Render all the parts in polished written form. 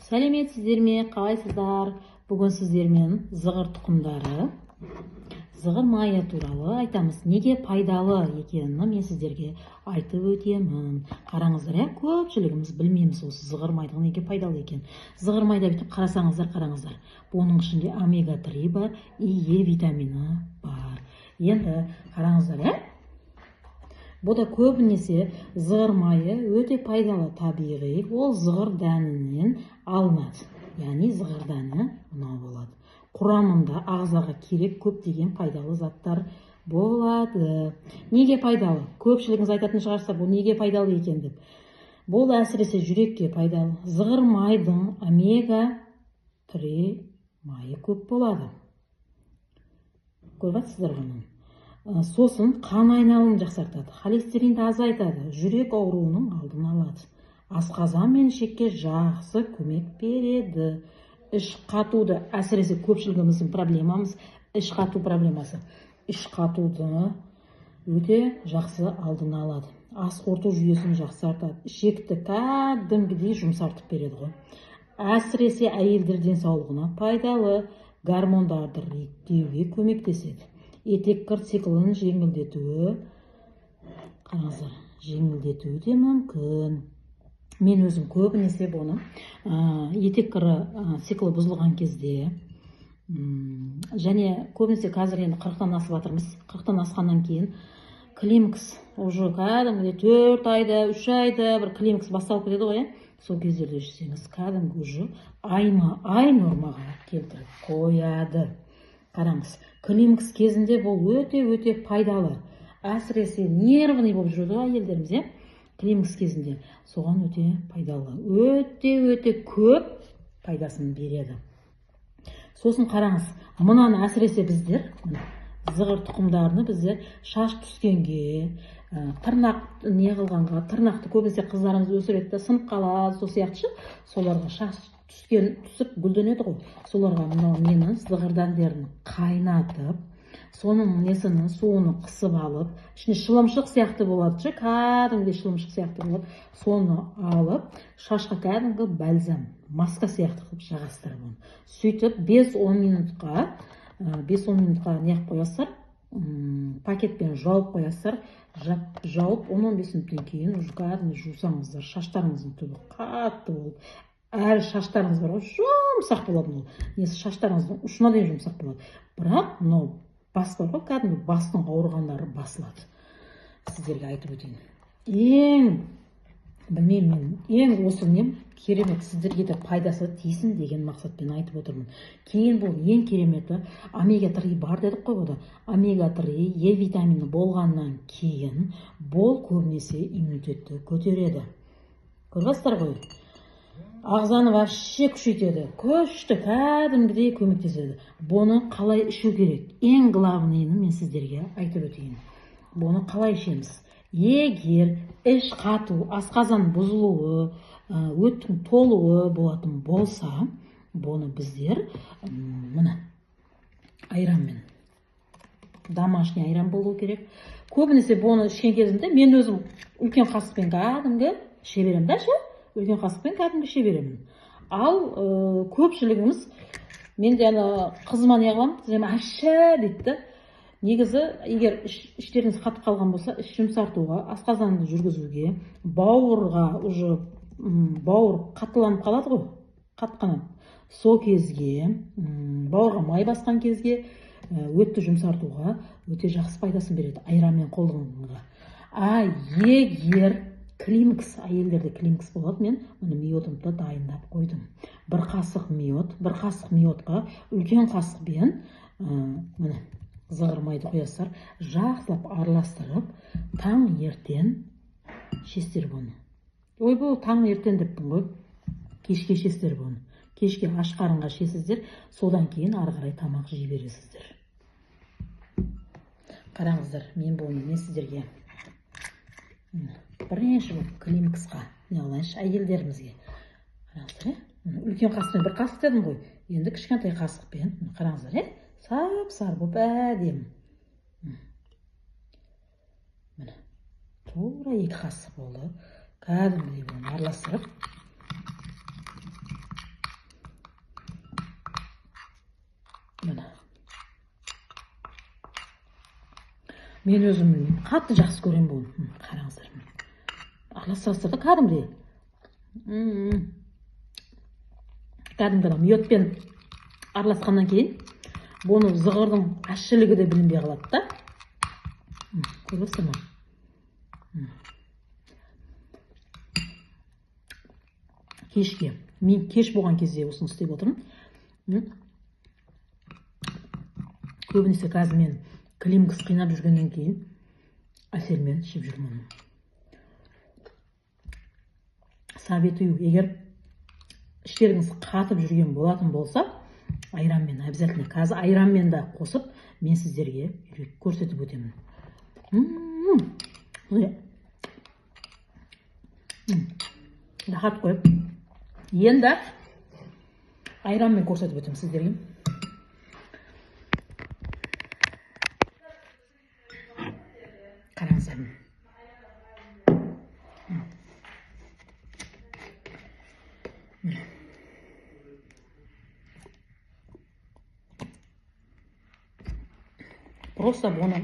Сәлеметсіздер ме, қалайсыздар? Бүгін сіздермен зығыр тұқымдары, зығыр майы туралы айтамыз. Неге пайдалы екенін мен сіздерге айтып өтемін. Қараңыздар, иә, көпшілігіміз білмейміз осы зығыр майдың неге пайдалы екенін. Зығыр майда бүйтіп қарасаңыздар, қараңыздар, бұның ішінде омега 3 бар и Е витамині бар. Енді қараңыздар, иә, бұл да көбінесе зығыр майы өте пайдалы, табиғи, ол зығыр дәнінен алынады. Яғни зығыр дәні мынау болады. Құрамында ағзаға керек көптеген пайдалы заттар болады. Неге пайдалы? Көпшілігіңіз айтатын шығарсыздар, бұл неге пайдалы екен деп. Бұл әсіресе жүрекке пайдалы. Зығыр майдың омега 3 майы көп болады. Көріп жатсыздар ғой мұны. Сосын қан айналымын жақсартады, холестеринді азайтады, жүрек ауруының алдын алады. Асқазан мен ішекке жақсы көмек береді. Іш қатуды, әсіресе көпшілігіміздің проблемамыз іш қату проблемасы. Іш қатуды өте жақсы алдын алады. Ас қорыту жүйесін жақсартады. Ішекті кәдімгідей жұмсартып береді ғой. Әсіресе әйелдер денсаулығына пайдалы, гормондарды реттеуге көмектеседі. Етеккір циклін жеңілдетуі, қараңыздар, жеңілдетуі де мүмкін. Мен өзім көбінесе бұны етеккірі циклі бұзылған кезде, және көбінесе қазір енді 40-тан асып жатырмыз. 40-тан асқаннан кейін климакс уже кәдімгідей 4 айда, 3 айда бір климакс басталып кетеді ғой, иә. Сол кездерде ішсеңіз, кәдімгі уже айма ай нормаға келтіріп қояды. Қараңыз, климакс кезінде бұл өте-өте пайдалы. Әсіресе нервный болып жүреді ғой әйелдеріміз, иә? Климакс кезінде соған өте пайдалы. Өте-өте көп пайдасын береді. Сосын қараңыз, мынаны әсіресе біздер, мына зығыр тұқымдарыны біздер шаш түскенге, тырнақ не қылғанға, тырнақты көбінесе қыздарымыз өсіреді де сынып қалады, сол сияқты ше, соларға шаш түскен, түсіп гүлденеді ғой. Соларға мынау нені, зығыр дәндерін қайнатып, соның несін, суын қысып алып, ішінде шылымшық сияқты болады ше, кәдімгідей шылымшық сияқты болады. Соны алып, шашқа кәдімгі бальзам, маска сияқты қылып жағасыздар бұны. Сөйтіп 5-10 минутқа, 5-10 минутқа не қылып қоясыздар, пакетпен жауып қоясыздар. Жауып 10-15 минуттан кейін уже кәдімгі жусаңыздар, шаштарыңыздың түбі қатты болып, әрі шаштарыңыз бар ғой, жұмсақ болады мынау. Несі, шаштарыңыздың ұшына дейін жұмсақ болады. Бірақ мынау бас бар ғой, кәдімгі бастың ауырғандары басылады. Сіздерге айтып өтейін. Ең білмеймін мен, ең осы нем керемет, сіздерге де пайдасы тисін деген мақсатпен айтып отырмын. Кейін бұл ең кереметі омега 3 бар дедік қой бұда. Омега 3 Е витамині болғаннан кейін бұл көбінесе иммунитетті көтереді. Көріп ғой? Ағзаны вообще күшейтеді. Күшті, кәдімгідей көмектеседі. Бұны қалай ішу керек? Ең главныйны мен сіздерге айтып өтейін. Бұны қалай ішеміз? Егер іш қату, асқазан бұзылуы, өттің толуы болатын болса, бұны біздер мына айранмен, домашний айран болу керек. Көбінесе бұны ішкен кезімде мен өзім үлкен қасықпен кәдімгі іше беремін да ше, үлкен қасықпен кәдімгі іше беремін. Ал көпшілігіміз, мен де ана қызыма не қыламын, қызым ащы дейді да. Негізі, егер іштеріңіз қатып қалған болса, іш жұмсартуға, асқазанды жүргізуге, бауырға уже бауыр қаттыланып қалады ғой, қатқанады. Сол кезге, бауырға май басқан кезге, өтті жұмсартуға өте жақсы пайдасын береді айранмен қолданғанға. А егер климакс, әйелдерде климакс болады, мен мұны миотымды дайындап қойдым. Бір қасық миот, бір қасық миотқа үлкен қасықпен міне зығыр майды құясыздар, жақсылап араластырып, таң ертең ішесіздер бұны. Ойбой, таң ертең деппін ғой, кешке ішесіздер бұны. Кешке аш қарынға ішесіздер, содан кейін ары қарай тамақ жей бересіздер. Қараңыздар, мен бұны мен сіздерге бірінші болып климаксқа не қылайыншы әйелдерімізге. Қараңыздар, иә? Үлкен қасықпен бір қасық дедім ғой, енді кішкентай қасықпен, қараңыздар, иә? Сап-сары болып әдемі. Міне, тура 2 қасық болды. Кәдімгідей бұны араластырып, Мен өзім қатты жақсы көремін бұны. Қараңыздар. Араластырасыздар да кәдімгідей. Кәдімгі мёдпен араласқаннан кейін бұны зығырдың ащылығы да білінбей қалады да. Көресіздер ме? Кешке. Мен кеш болған кезде осыны істеп отырмын. Көбінесе қазір мен климакс қинап жүргеннен кейін әселмен ішіп жүрмін. Советую, егер іштеріңіз қатып жүрген болатын болса, айранмен обязательно. Қазір айранмен де қосып, мен сіздерге көрсетіп өтемін. Рахат қойып. Енді айранмен көрсетіп өтемін сіздерге. Қараңыздар. Просто бұны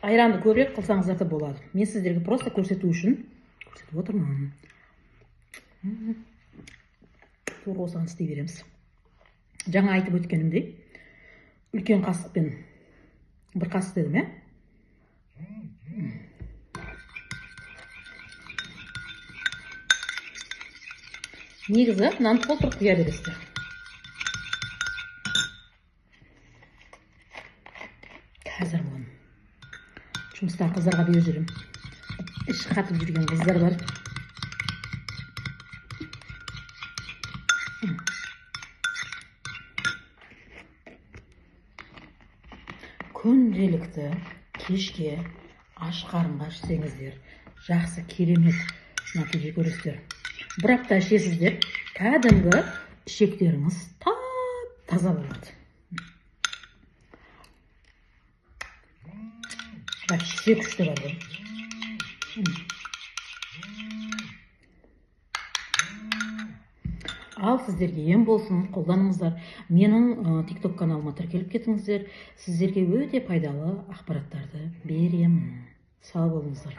айранды көбірек қылсаңыздар да болады. Мен сіздерге просто көрсету үшін көрсетіп отырмын. Тура осыған істей береміз. Жаңа айтып өткенімдей, үлкен қасықпен бір қасық дедім, ә? Негізі мынаны толтырып құя бересіздер. Қазір бұны жұмыстағы қыздарға беріп жүремін. Іш қатып жүрген қыздар бар. Күнделікті кешке аш қарынға ішсеңіздер, жақсы керемет нәтиже көресіздер. Бір апта ішесіздер, кәдімгі ішектеріңіз тап-таза болады. Вообще күшті бар ғой. Ал сіздерге ем болсын, қолданыңыздар. Менің TikTok каналыма тіркеліп кетіңіздер. Сіздерге өте пайдалы ақпараттарды беремін. Сау болыңыздар.